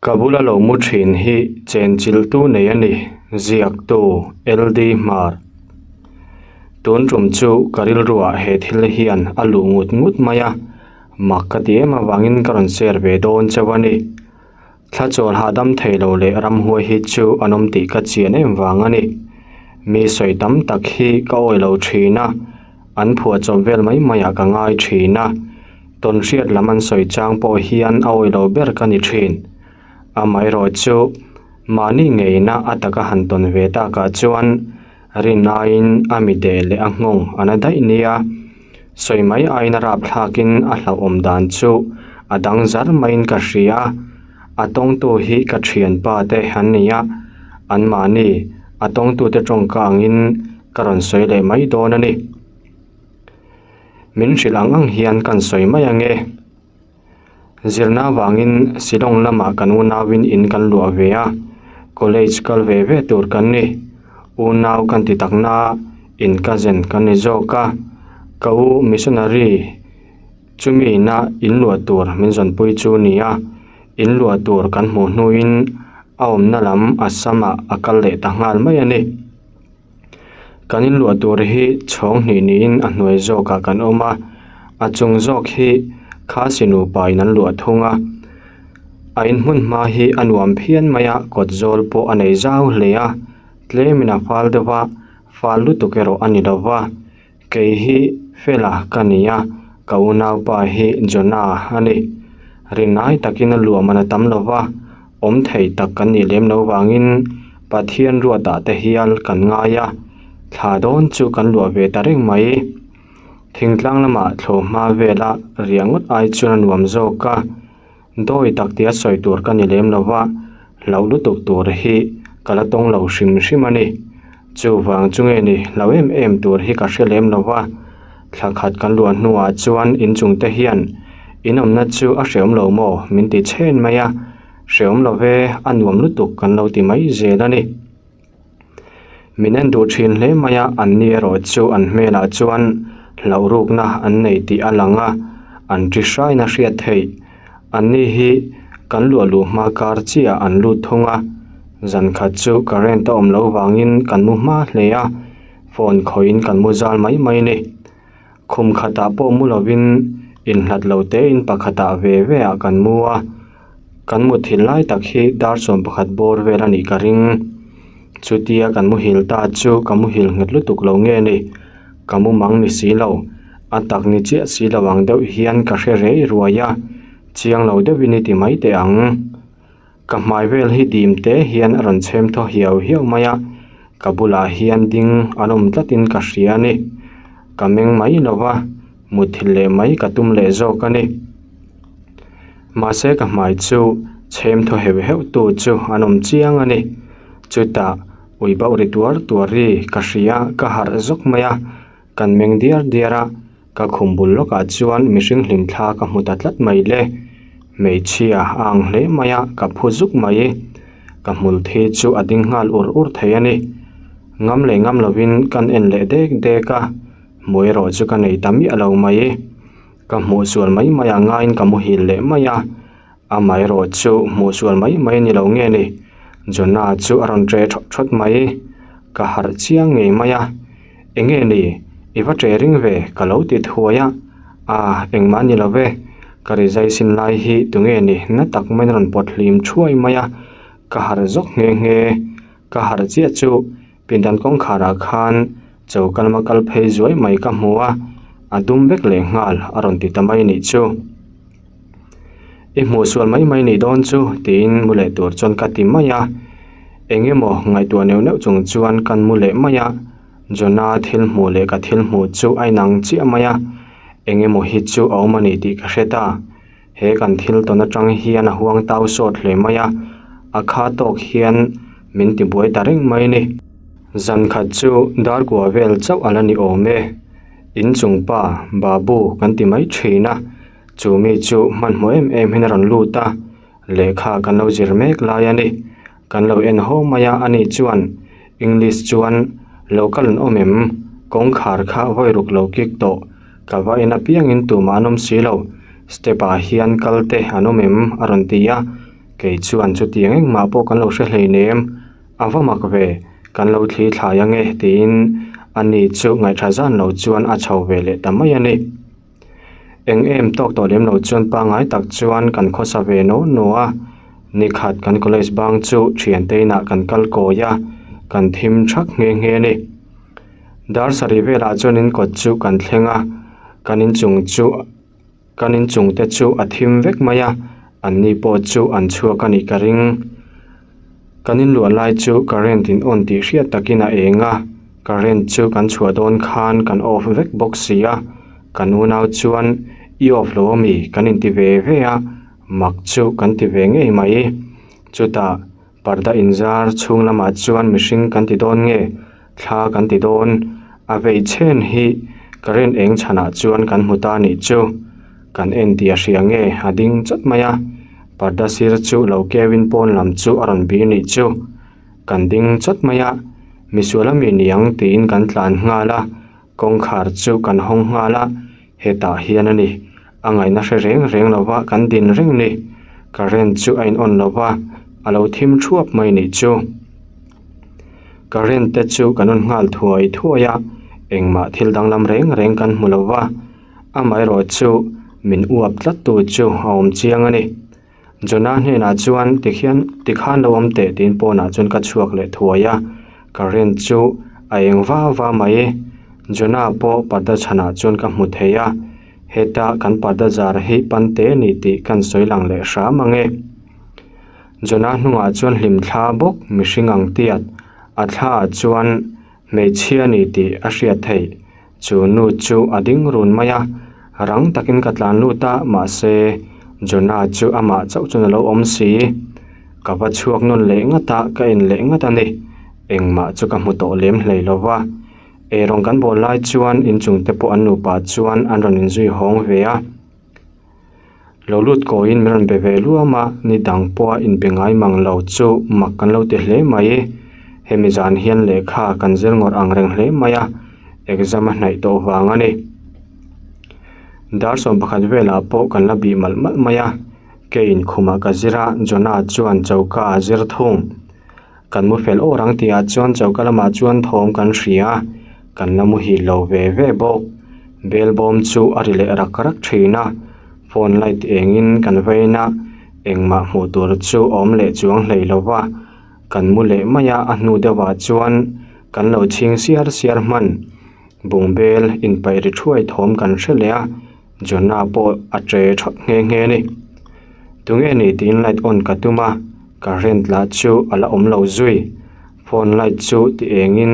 Ka bula lo mu thin hi chenchilhtu nei a ni, ziaktu LD Hmar. Tun tum chu ka rilruah he thil hian a luh ngut ngut mai a, mak ka ti em avangin ka rawn share ve dawn chauh a ni. Thla chawl hahdam thei lo leh ramhuai hi chu an awm tih ka chian em vang a ni. Mi sawi tam tak hi ka awi lo thin a, an phuahchawp vel mai maiah ka ngai thin a. Tawnhriat lam an sawi chang pawh hian a awih lo ber ka ni thin. Amaherawhchu, mahni ngeina a taka han tawn ve takah chuan rin aiin a mi deh leh a nghawng a na daih nia. Sawi mai aiin a rapthlakin a hlauhawm dan chu a dang zar maiin ka hria a. A tawngtu hi ka thianpa te an ni a, anmahni a tawngtute tawngka angin ka rawn sawi leh mai dawn a ni. Min hrilh ang ang hian kan sawi mai ang e. Zirna avangin Shillong lamah kan unauin in kan luah ve a, college kal ve ve tur kan ni. Unau kan ti tak na in cousin kan ni zawk a, ka u missionary chumi ina in luah tur min zawnpui chu ni a, in luah tur kan hmuh hnuin a awmna lam Assam ah a kal leh ta nghal mai a ni. Kan inluah tur hi chhawng hnih niin a hnuai zawkah kan awm a, a chung zawk hi khasi nupa in an luah thung a, a in hmun hma hi a nuam phian mai a kawt zawl pawh a nei zau hle a, tlemin a fal deuh a, fal lutuk erawh a ni lo va. Kei hi Fela ka ni a, ka unaupa hi Jonah a ni. Rinai takin a luah man a tam lo va, awm thei tak kan nih lem lo vangin Pathian ruatah te hial kan ngai a, thla dawn chu kan luah ve ta reng mai. Thingtlang lamah thlawhhma vela riah ngawt ai chuan a nuam zawk a. Dawi tak tia sawi tur ka ni lem lo va, hlauh lutuk tur hi ka la tawng lo hrim hrim a ni. Chuvang chu nge ni hlau em em tur hi ka hre lem lo va, thla khat kan luah hnuah chuan inchung te hian in awmna chu a hreawm lo maw min ti chhen mai a, hreawm lo ve a nuam lutuk kan lo ti mai zel a ni. Min en duh thin hle mai a, an ni erawh chu an hmelah chuan hlauh rukna an nei tih a lang a, an ṭi hrain a hriat theih. An ni hi kan luah luh hma kar chiah an lut thung a, zan khat chu current a awm loh vangin kan mu hma hle a, phone khawihin kan mu zal mai mai a ni. Khum khatah pawh mu lovin inhlat lo tein pakhatah ve ve ah kan mu a, kan muthilh lai tak hi dar 11 bawr vel a nih ka ring. Chutia kan muhil ta chu ka muhil nghet lutuk lo nge ni, ka mu mang ni si lo, a tak ni chiah si lo ang deuh hian ka hre rei ruai a, chiang lo deuhin i ti mai teh ang. Ka hmai vel hi dim te hian a rawn chhem thaw hiau hiau mai a, ka bulah hian ding an awm tlatin ka hria a ni. Ka meng mai lo va, mutthilh leh mai ka tum leh zawk a ni. Mahse ka hmai chu chhem thaw heuh heuh tu chu an awm chiang a ni. Chutah ui bauh ri tuar tuar ri ka hria ka harh zawk mai a, kan meng diar diar a. Ka khum bul lawkah chuan mihring hlim thla ka hmu ta tlat mai le. Hmeichhia a ang hle mai a, ka phu zuk mai. Ka hmul thi chu a ding nghal ur ur thei a ni. Ngam leh ngam lovin kan en leh dek dek a, hmuh erawh chu ka nei ta miah lo mai. Ka hmuh sual mai mai ah ngaiin ka muhil leh mai a. Amaherawh chu hmuh sual mai mai ni lo nge ni? Jonah chu a rawn ṭe ṭhawt ṭhawt mai. Ka harh chiang ngei mai a. Enge ni? I va ṭe ring ve ka lo ti thuai a. A, engmah ni lo ve. Ka rizai sin lai hi tunge ni? Na tak maiin a rawn pawt hlim ṭhuai mai a. Ka harh zawk nghe nghe. Ka harh chiah chu Pindan kawngkharah khan choka lama kal phei zuai mai ka hmu a, a dum vek leh nghal a rawn ti ta mai nih chu. I hmuh sual mai mai nih dawn chu tiin mu leh tur chuan ka ti mai a, eng emaw ngaihtuah neuh neuh chung chuan kan mu leh mai a, Jonah thil hmuh leh ka thil hmuh chu a inang chiah mai a, eng emaw hi chu a awm a ni tih ka hre ta. He kan thil tawn atang hian a huang tau sawt hle mai a, a kha tawk hian min ti buai ta reng mai a ni. Zan khat chu dar kua vel chauh a la ni awm e. Inchung pa Babu kan ti mai thin a, chu mi chu hmanhmawh em em hian a rawn lut a, lehkha kan lo zir mek lai a ni. Kan lo en haw mai a, ani chuan English chuan lo kal an awm em? Kawngkhar kha vawi ruk lo kik tawh, ka va en apiangin tumah an awm si lo, step ah hian kal te an awm em? a rawn ti a. Kei chuan chutiang engmah pawh kan lo hre hleinem, a va mak ve, kan lo thli thlai ange tiin ani chu ngaihṭha zan lo chuan a chho ve leh ta mai a ni. Eng em tawk tawh lem lo chuan pangngai tak chuan kan khawsa ve naw naw a, nikhat kan college bang chu thiante inah kan kal kawi a, kan thim thak nghe nghe a ni. Dar sarih velah chuan in kawt chu kan thleng a, kan inchung chu kan inchung te chu a thim vek mai a, anni pawh chu an chhuak a nih ka ring. Kan inluah lai chu current in on tih hriat takin a eng a, current chu kan chhuah dawn khan kan off vek bawk si a, kan unau chuan i off lo ami kan inti ve ve a, mak chu kan ti ve ngei mai. Chutah parda inzar chhung lamah chuan mihring kan ti dawn nge thla kan ti dawn a vei chhen hi current eng chhanah chuan kan hmu ta nih chu kan en tih a hria nge a ding chawt mai a parda sir chu lo keuin pawn lam chu a rawn bir nih chu kan ding chawt mai a misual ami niang tiin kan tlan nghal a kawngkhar chu kan hawng nghal a hetah hian a ni a ngaihna hre reng reng lova kan din reng ni current chu a in on lova a lo thim thuap mai nih chu. Current te chu kan rawn nghal thuai thuai a, engmah thil danglam reng reng kan hmu lo va, amaherawh chu min uap tlat tu chu a awm chiang a ni. Jonah hnenah chuan tikhian tikhan lo awm teh tiin pawnah chuan ka chhuak leh thuai a, current chu a eng va va mai. Jonah pawh parda chhanah chuan ka hmu thei a, heta kan parda zar hi pante a ni tih kan sawi lang leh hram ang e. Jonah hnungah chuan hlimthla bawk mihring ang tiat a thlaah chuan hmeichhia ni tih a hriat theih. Chu nu chu a ding run mai a, rang takin ka tlan lut a, mahse Jonah chu amah chauh chuan a lo awm si. Ka va chhuak nawn leh ngat a, ka en leh ngat a ni. Engmah chu ka hmu tawh lem hlei lo va. Eirawng kan bawl lai chuan inchungte pawh an nupa chuan an rawn inzui hawng ve a. Lo lut kawiin min rawn be ve luam a, ni dang pawha inbe ngai mang lo chu mak kan lo ti hle mai. Hemi zan hian lehkha kan zir ngawrh ang reng hle mai a, exam a hnaih tawh vang a ni. Dar 11 velah pawh kan la bih malh malh mai a, keiin khumah ka zir a, Jonah chuan choka a zir thung. Kan mu fel awr ang tihah chuan choka lamah chuan thawm kan hria a, kan la muhil lo ve ve bawk. Bel bawm chu a ri leh rak rak thin a, phone light engin kan vein a, engmah hmuh tur chu a awm leh chuang hlei lo va. Kan mu leh mai a, a hnu deuhah chuan kan lo chhing siar siar hman. Bungbel inpaih ri thuai thawm kan hre leh a, Jonah pawh a che thawt nghe nghe a ni. Tunge ni tiin light on ka tum a, current lah chu a la awm lo zui. Phone light chu ti engin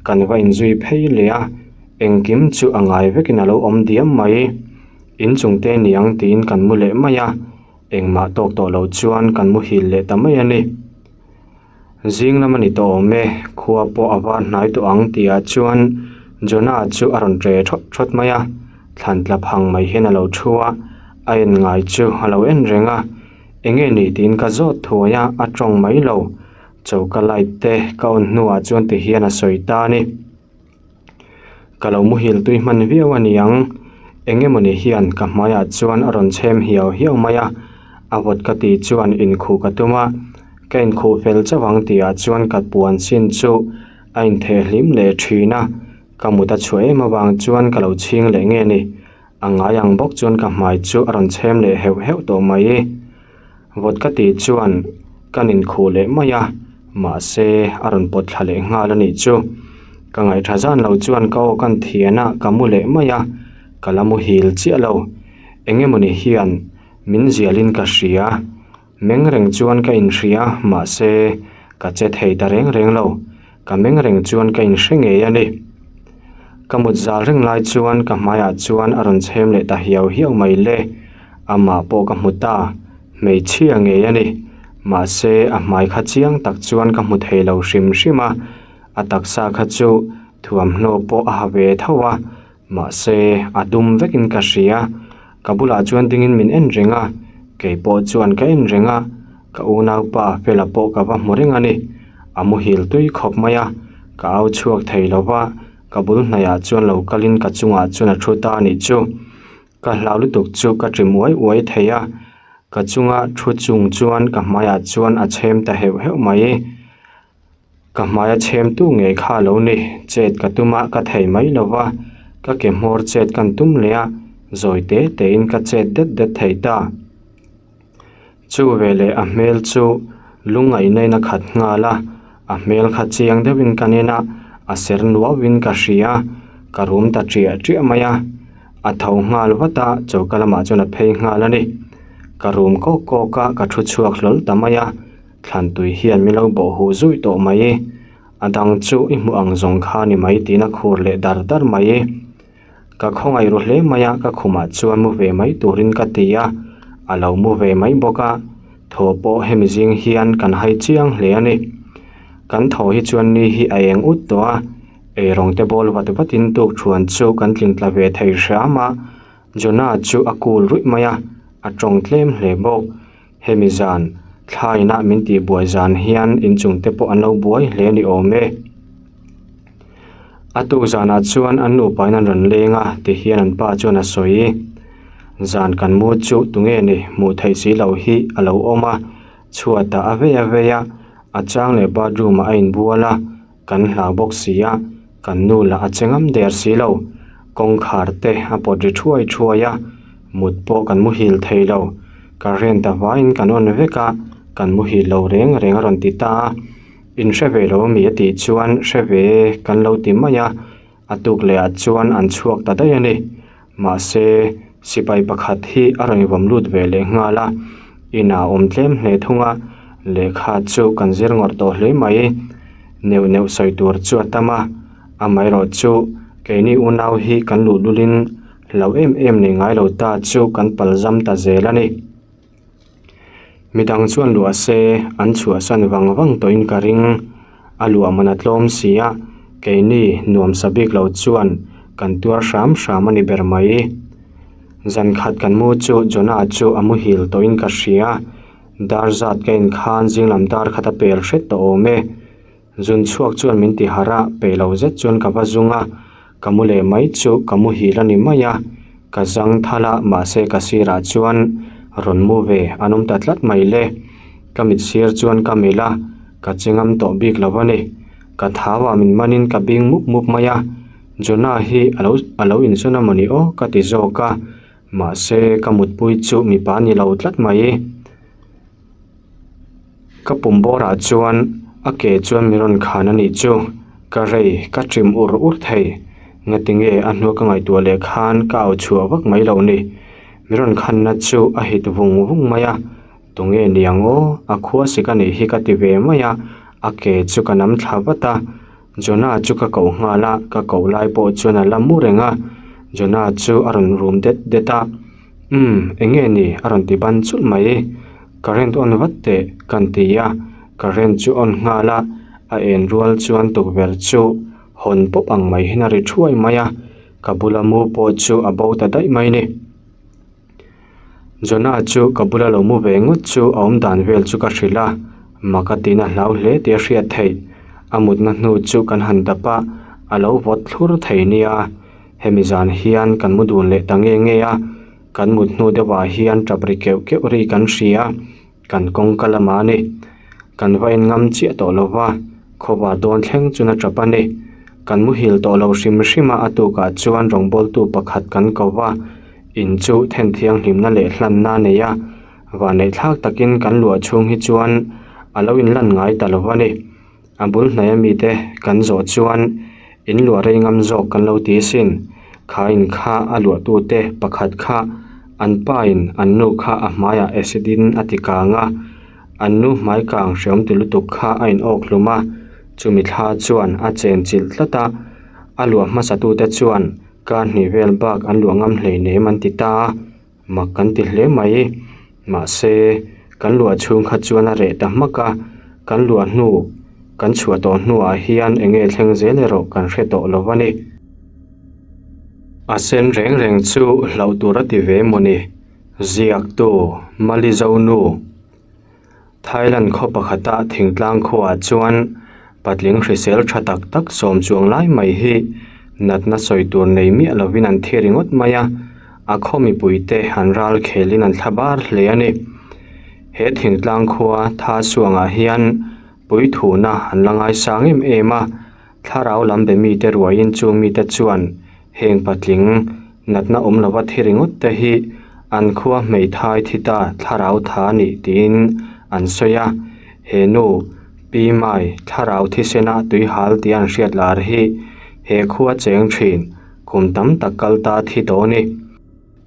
kan va inzui phei leh a, engkim chu a ngai vekin a lo awm diam mai. Inchung te niang tiin kan mu leh mai a, engmah tawk tawh lo chuan kan muhil leh ta mai a ni. Zing lam a ni tawh awm e, khua pawh a var hnai tawh ang tihah chuan Jonah chu a rawn ṭe ṭhawt ṭhawt mai a, thlan tla phang mai hian a lo ṭhu a, a en ngai chu a lo en reng a, eng nge ni tiin ka zawt thuai a, a ṭawng mai lo, choka light te ka on hnuah chuan ti hian a sawi ta a ni. Ka lo muhil tui hman viau a ni ang, eng emawni hian ka hmaiah chuan a rawn chhem hiau hiau mai a, a vawt ka tih chuan inkhuh ka tum a, ka inkhuh fel chauh ang tihah chuan ka puan chin chu a intheh hlim leh thin a, ka mut a chhuah em avang chuan ka lo chhing leh nge ni, a ngai ang bawk chuan ka hmai chu a rawn chhem leh heuh heuh tawh mai. Vawt ka tih chuan kan inkhuh leh mai a, mahse a rawn pawt thla leh nghal a nih chu. Ka ngaihṭha zan lo chuan ka aw kan thian a, ka mu leh mai a, ka la muhil chiah lo. Eng emawni hian min zialin ka hria, meng reng chuan ka inhria, mahse ka che thei ta reng reng lo. Ka meng reng chuan ka inhre ngei a ni. Ka mut zal reng lai chuan ka hmaiah chuan a rawn chhem leh ta hiau hiau mai le. Amah pawh ka hmu ta, hmeichhia ngei a ni. Mahse a hmai kha chiang tak chuan ka hmu thei lo hrim hrim a, a taksa kha chu thuamhnaw pawh a ha ve tho a, mahse a dum vekin ka hria. Ka bulah chuan dingin min en reng a, kei pawh chuan ka en reng a, ka unaupa Fela pawh ka va hmu reng a ni. A muhil tui khawp mai a, ka au chhuak thei lo va, ka bul hnaiah chuan lo kalin ka chungah chuan a thu ta a nih chu. Ka hlau lutuk chu ka ṭi muai uai thei a. Ka chunga thu chung chuan ka hmaiah chuan a chhem ta heuh heuh mai. Ka hmaia chhem tu ngei kha a lo ni, chet ka tum a, ka thei mai lo va, ka ke hmawr chet kan tum leh a, zawi te tein ka chet det det thei ta. Chu veleh a hmel chu lungngaihnain a khat nghal a, a hmel kha chiang deuhin ka nen a, a ser nuauhin ka hria, ka rum ta ṭiah ṭiah mai a. A tho nghal vat a, choka lamah chuan a phei nghal a ni. Ka rum kawk kawk a, ka thu chhuak hlawl ta mai a, thlan tui hian min lo bawh huh zui tawh mai. A dang chu i hmuh ang zawng kha ni mai tiin a khur leh dar dar mai. Ka khawngaih ru hle mai a, ka khumah chuan mu ve mai turin ka ti a, a lo mu ve mai bawk a, thaw pawh hemi zing hian kan hai chiang hle a ni. Kan thaw hi chuan ni hi a eng ut tawh a, eirawng te bawl vat vatin tuk thuan chu kan tling tla ve thei hram a, Jonah chu a kul ruih mai a, a tawng tlem hle bawk. Hemi zan, thla inah min tih buai zan hian inchung te pawh an lo buai hle a ni awm e. A tuk zanah chuan an nupain an rawn leng a ti hian an pa chuan a sawi. Zan kan mu chu tunge ni hmuh theih si loh hi a lo awm a, chhuatah a vei a vei a, a chang leh bathroom ah a inbual a, kan hlau bawk si a, kan nu lah a che ngam der si lo. Kawngkhar te a pawt ri thuai thuai a, mut pawh kan muhil thei lo. Current a vaiin kan on vek a, kan muhil lo reng reng a rawn ti ta a. In hre ve lo ami a tih chuan hre ve e kan lo ti mai a, a tuk leh ah chuan an chhuak ta daih a ni. Mahse, sipai pakhat hi a rawn vawm lut ve leh nghal a, inah a awm tlem hle thung a, lehkha chu kan zir ngawrh tawh hle mai. Neuh neuh sawi tur chu a tam a, amaherawh chu keini unau hi kan luh lulin hlauh em em nei ngai lo ta chu kan palzam ta zel a ni. Midang chuan luah se an chhuahsan vang vang tawhin ka ring. A luah man a tlawm si a, keini nuamsa bik lo chuan kan tuar hram hram a ni ber mai. Zan khat kan mu chu Jonah chu a muhil tawhin ka hria. Dar zat ka inkhan zinglam dar khat a pel hret tawh awm e. Zun chhuak chuan min ti harh a, peih lo zet chuan ka va zung a, ka mu leh mai chu ka muhil a ni mai a, ka zang thal a, mahse ka sirah chuan rawn mu ve an awm ta tlat mai le. Ka mit sir chuan ka melh a, ka che ngam tawh bik lo a ni. Ka thau ah min manin ka bing mup mup mai a, Jonah hi a lo a lo insawn a mawni aw ka ti zawk a, mahse ka mutpui chu mipa a ni lo tlat mai. Ka pum bawrah chuan a ke chuan min rawn khan a nih chu, ka rei ka chim ur ur thei. Ngatinge a hnua ka ngaihtuah leh khan ka au chhuah vak mai loh ni. Min rawn khanna chu a hit vung vung mai a, tunge niang aw, a khua sik a nih hi ka ti ve mai a, a ke chu ka nam thla vat a. Jonah chu ka koh nghal a, ka koh lai pawh chuan a la mu reng a, Jonah chu a rawn rum det det a. Umm, eng nge ni? a rawn ti ban chulh mai. Current on vat teh kan ti a, current chu on nghal a, a en rual chuan tukverh chu hawn pawp ang mai hian a ri thuai mai a, ka bula mu pawh chu a bo ta daih mai ni. Jonah chu ka bula lo mu ve ngawt chu a awm dan vel chu ka hrilh a, mak a tiin a hlau hle tih a hriat theih. A mutna hnu chu kan han dap a, a lo vawt thlur thei nia. Hemi zan hian kan mu dun leh ta nge nge a, kan mut hnu deuhah hian tap ri keuh keuh ri kan hria, kan kawngka lamah a ni. Kan va en ngam chiah tawh lo va, khawvar dawn thleng chun a tap a ni. Kan muhil tawh lo hrim hrim a, a tukah chuan rawngbawltu pakhat kan ko va, in chu then thianghlimna leh hlanna a nei a, vanneih thlak takin kan luah chhung hi chuan a lo inlan ngai ta lo va ni. A bul hnaih a mite kan zawh chuan in luah rei ngam zawk kan lo ti sin. Kha in kha a luahtute pakhat kha an pa in an nu kha a hmaiah acid in a ti kang a, an nu hmai kang hreawm ti lutuk kha a in awk hlum a, chumi thla chuan a chen chilh tlat a, a luah hmasatute chuan kar hnih vel bak an luah ngam hleinem an ti ta a. Mak kan ti hle mai. Mahse, kan luah chhung kha chuan a reh ta hmak a, kan luah hnu, kan chhuah tawh hnuah hian eng nge thleng zel erawh kan hre tawh lo a ni. A sen reng reng chu hlauh tur a ti ve maw ni? Ziaktu, Malizonu. Thailand khaw pakhata thingtlang khuaah chuan patling hrisel tha tak tak sawm chuang lai mai hi natna sawi tur nei miah lovin an thi ringawt mai a, a khaw mipuite an ral khelin an thla bar hle a ni. He thingtlang khua Tha Suangah hian puithuna an la ngaisang em em a, thlarau lam be mite ruaiin chung mite chuan heng patling natna awm lova thi ringawt te hi an khua hmeithai thi ta thlarau tha a nih tiin an sawi a, he nu Pi Mai thlarau thisena tuihal tih an hriat lar hi he khua cheng thin kum tam tak kal ta thi tawh a ni.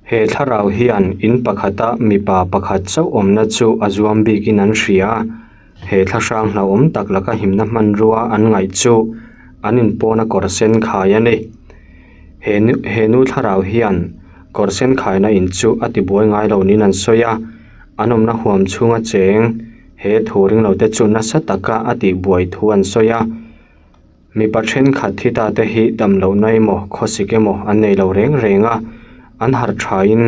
He thlarau hian in pakhata mipa pakhat chauh awmna chu a zuam bikin an hria a, he thlahrang hlauhawm tak laka himna hmanrua an ngaih chu an inpawna kawr sen khai a ni. He nu he nu thlarau hian kawr sen khaina in chu a tibuai ngai lo niin an sawi a, an awmna huam chhunga cheng he thu ring lo te chu nasa taka a tihbuai thu an sawi a. Mipa thenkhat thi ta te hi dam lohna emaw khawsik emaw an nei lo reng reng a, an harh thain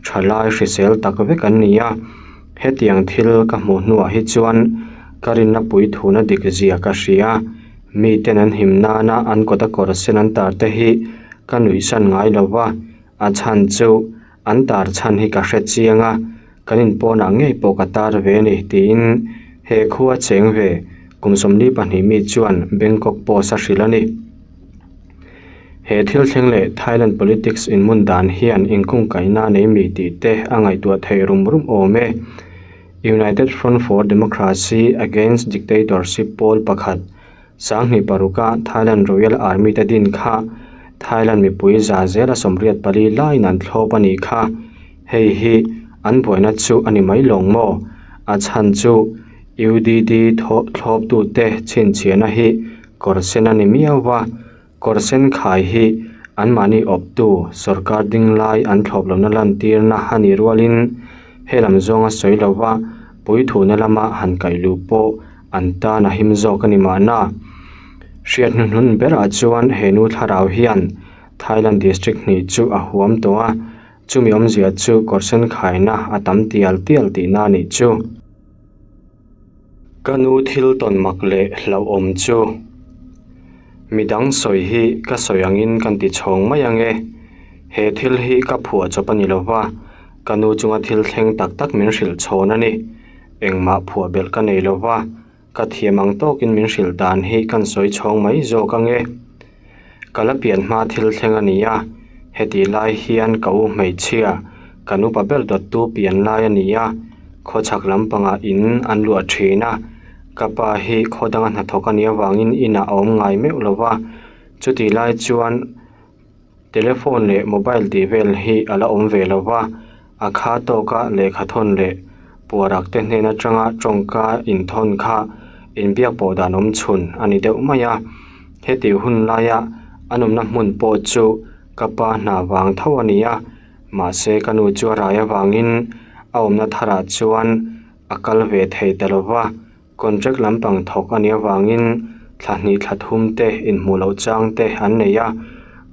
thalai hrisel tak vek an ni a, hetiang thil ka hmuh hnuah hi chuan ka rinna puithuna dik zia ka hria, miten an him nana an kawta kawr sen an tar te hi ka nuihsan ngai lo va, a chhan chu an tar chhan hi ka hre chiang a. Kan inpawnah ngei pawh ka tar ve a ni tiin he khua cheng ve kum 42 mi chuan Bangkok Post a hrilh a ni. He thil thleng leh Thailand politics inhmun dan hian inkungkaihna a nei mi tih te a ngaihtuah theih rum rum awm e. United Front for Democracy Against Dictatorship pawl pakhat 2006 a Thailand Royal Army te din kha Thailand mipui za zela 84 laiin an thlawp a nih kha. Hei hi an buaina chu a ni mai lawng maw? A chhan chu UDD thlawptute chhinchhiahna hi kawr sen a ni miau va, kawr sen khai hi anmahni awptu sorkar ding lai an thlawp lohna lantirna a nih rualin he lam zawnga sawi lova puithuna lama han kaih luh pawh an tan a him zawk a ni mahna. Hriat hnuhnun berah chuan he nu thlarau hian Thailand district hnih chu a huam tawh a. Chumi awmzia chu kawr sen khaina a tam tial tial tihna a nih chu. Ka nu thil tawn mak leh hlauhawm chu. Midang sawi hi ka sawi angin kan ti chhawng mai ange. He thil hi ka phuah chawp a ni lova, ka nu chunga thil thleng tak tak min hrilh chhawn a ni. Engmah phuah belh ka nei lova, Ka thiam ang tawkin min hrilh dan hi kan sawi chhawng mai zawk ange. Ka la pian hma thil thleng a ni a, hetih lai hian ka u hmeichhia, kan upa ber dawttu pian lai a ni a, khawchhak lampangah in an luah thin a, ka pa hi khaw danga hnathawk a nih avangin inah a awm ngai meuh lo va, chutih lai chuan Telephone leh mobile tih vel hi a la awm ve lo va, a kha tawka lehkha thawn leh puarak te hnen atanga tawngka inthawn kha inbiak pawh dan awm chhun a ni deuh mai a. Heti hun laia an awmna hmun pawh chu ka pa hna vang tho a ni a, mahse ka nu chu a rai avangin a awmna tharah chuan a kal ve thei ta lo va. Contract lampang thawk a nih avangin thla hnih thla thum te inhmuh loh chang te an nei a,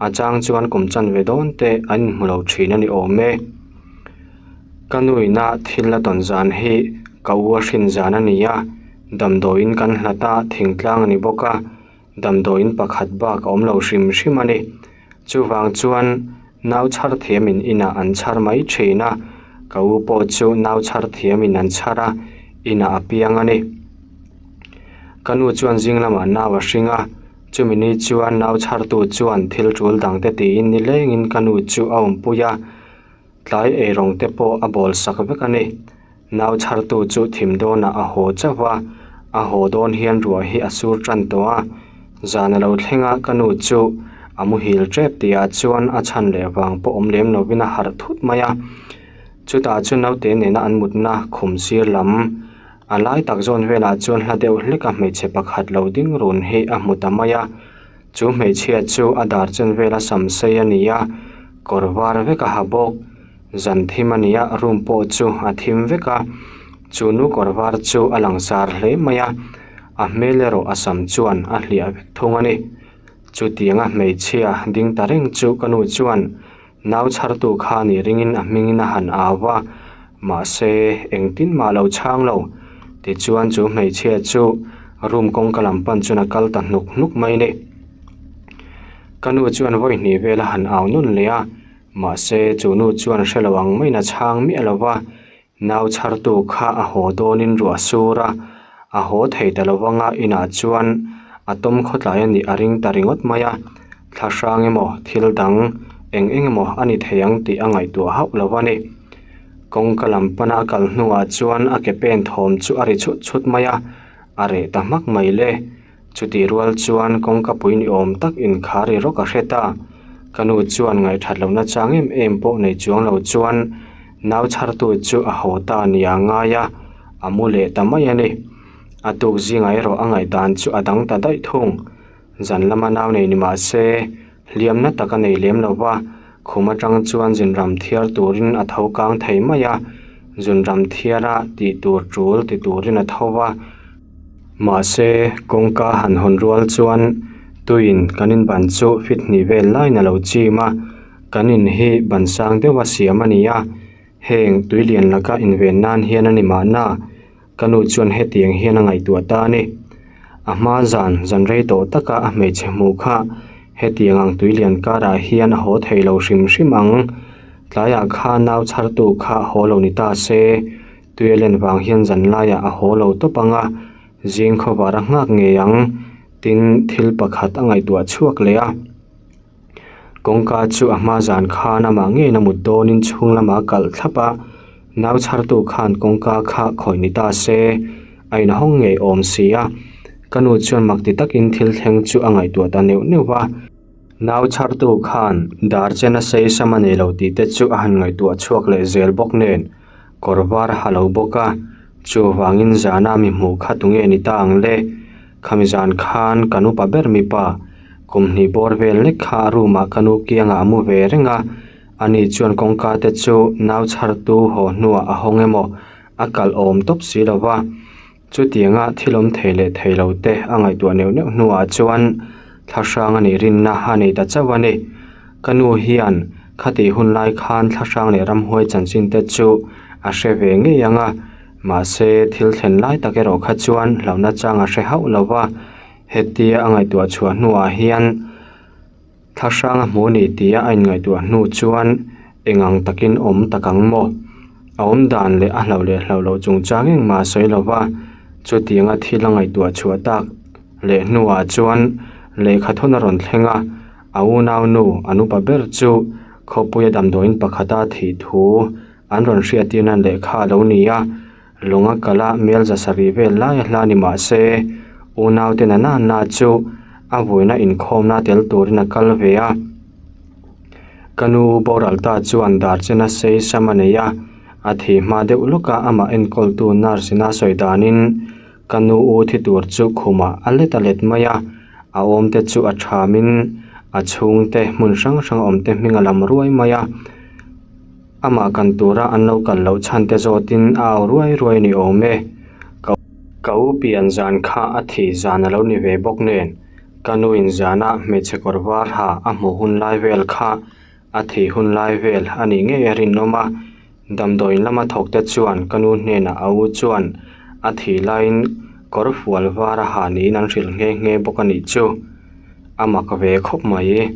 a chang chuan kum chanve dawn te an inhmu lo thin a ni awm e. Ka nuina thil a tawn zan hi ka u a hrin zan a ni a, damdawiin kan hlat a, thingtlang a ni bawk a, damdawiin pakhat bak a awm lo hrim hrim a ni. Chuvang chuan nau chhar thiamin inah an chhar mai thin a, ka u pawh chu nau chhar thiamin an chhar a, inah a piang a ni. Ka nu chuan zing lamah nau a hring a, chumi ni chuan nau chhartu chuan thil tul dangte tiin nilengin ka nu chu a awmpui a, tlai eirawng te pawh a bawl sak vek a ni. Nau chhartu chu thim dawnah a haw chauh a, a haw dawn hian ruah hi a sur tan tawh a. Zan a lo thleng a, ka nu chu a muhil tep tihah chuan a chhan leh vang pawh awm lem lovin a harh thut mai a. Chutah chu naute nena an mutna khum sir lam a lai tak zawn velah chuan hla deuh hlek a hmeichhe pakhat lo ding run hi a hmu ta mai a. Chu hmeichhia chu a dar chen vela sam sei a ni a, kawr var vek a ha bawk. Zan thim a ni a, room pawh chu a thim vek a, chu nu kawr var chu a lang sar hle mai a, a hmel erawh a sam chuan a hliah vek thung a ni. Chutianga hmeichhia ding ta reng chu ka nu chuan nau chhartu kha nih ringin a hmingin a han au va, mahse engtin mah lo chhang lo. Tichuan chu hmeichhia chu room kawngka lam pan chuan a kal ta hnuk hnuk mai a ni. Ka nu chuan vawi hnih vel a han au nawn leh a. Mahse, chu nu chuan hre lo ang maiin a chhang miah lo va. Nau chhartu kha a haw dawnin ruah a sur a, a haw thei ta lo vanga inah chuan a tawm khawtlai a nih a ring ta ringawt mai a, thla hrang emaw thil dang eng eng emaw a ni thei ang tih a ngaihtuah hauh lo a ni. Kawngka lam pana a kal hnuah chuan a ke pen thawm chu a ri chhut chhut mai a, a reh ta hmak mai le. Chutih rual chuan kawngka pui ni awm tak inkhar i rawk a hre ta. Ka nu chuan ngaihthat lohna chang em em pawh nei chuang lo chuan nau chhartu chu a haw ta nia ngai a, a mu leh ta mai a ni. A tuk zingah erawh a ngaihdan chu a dang ta daih thung. Zan lama nau nei ni mah se, hliamna tak a nei lem lo va, khum atang chuan zunram thiar turin a tho kang thei mai a, zunram thiara tih tur tul ti turin a tho va. Mahse, kawngka han hawn rual chuan tuiin kan in ban chu fit hnih vel laiin a lo chim a, kan in hi ban sang deuha siam a ni a, heng tui lian laka inven nan hian a ni mahna, ka nu chuan hetiang hian a ngaihtuah ta a ni. A hma zan, zan rei tawh taka a hmeichhe hmuh kha hetiang ang tui lian karah hian a haw thei lo hrim hrim ang. Tlaiah kha nau chhartu kha haw lo ni ta se. Tui a len vang hian zan laiah a haw lo tawp ang a, zing khawvar a nghak ngei ang, tin thil pakhat a ngaihtuah chhuak leh a. Kawngka chu a hma zan khan amah ngeiin a mut dawnin chhung lamah a kalh thlap a, nau chhartu khan kawngka kha khawih ni ta se, a inhawng ngei awm si a. Ka nu chuan mak ti takin thil thleng chu a ngaihtuah ta neuh neuh va. Nau chhartu khan dar chen a sei sam a nei lo tih te chu a han ngaihtuah chhuak leh zel bawk nen kawr var a ha lo bawk a, chuvangin zana mi hmuh kha tunge ni ta ang le? Khami zan khan kan upa ber mipa kum hnih bawr vel lek kha a room ah ka nu kiangah a mu ve reng a, ani chuan kawngka te chu nau chhartu haw hnuah a hawng emaw a kalh awm tawp si lo va. Chutianga thil awm thei leh thei lo te a ngaihtuah neuh neuh hnuah chuan thlahrang a nih rinna a nei ta chauh a ni. Ka nu hian khatih hun lai khan thlahrang leh ramhuai chanchin te chu a hre ve ngei ang a, mahse thil thlen lai tak erawh kha chuan hlauhna chang a hre hauh lo va, hetia a ngaihtuah chhuah hnuah hian Thlahrang a hmu ni tia a inngaihtuah hnu chuan eng ang takin awm tak ang maw? A awm dan leh a hlauh leh hlauh loh chungchang engmah a sawi lo va, chutianga thil a ngaihtuah chhuah tak leh hnuah chuan lehkha thawn a rawn thleng a, a unau nu an upa ber chu khawpuia damdawiin pakhata thih thu an rawn hriattirna lehkha a lo ni a, Lung a kal a, mel za sarih vel lai a hla ni mah se, unaute na na na chu a vuina inkhawmna tel turin a kal ve a. Ka nu boral ta chuan dar chena sei sam a nei a, a thih hma deuh lawk a amah enkawltu nurse ina sawi danin ka nu u thi tur chu khumah a let a let mai a, a awmte chu a thamin a chhungte hmun hrang hrang awmte hming a lam ruai mai a. Amah kan tura an lo kal loh chhan te zawtin a au ruai ruai ni awm e. Ka ka u pian zan kha a thih zan a lo ni ve bawk nen, ka nu in zana hmeichhe kawr var ha a hmuh hun lai vel kha a thih hun lai vel a nih ngei a rinawm a. Damdawiin lama thawk te chuan ka nu hnenah a u chuan a thih laiin kawr fual var a ha niin an hrilh nghe nghe bawk a nih chu. A mak ve khawp mai.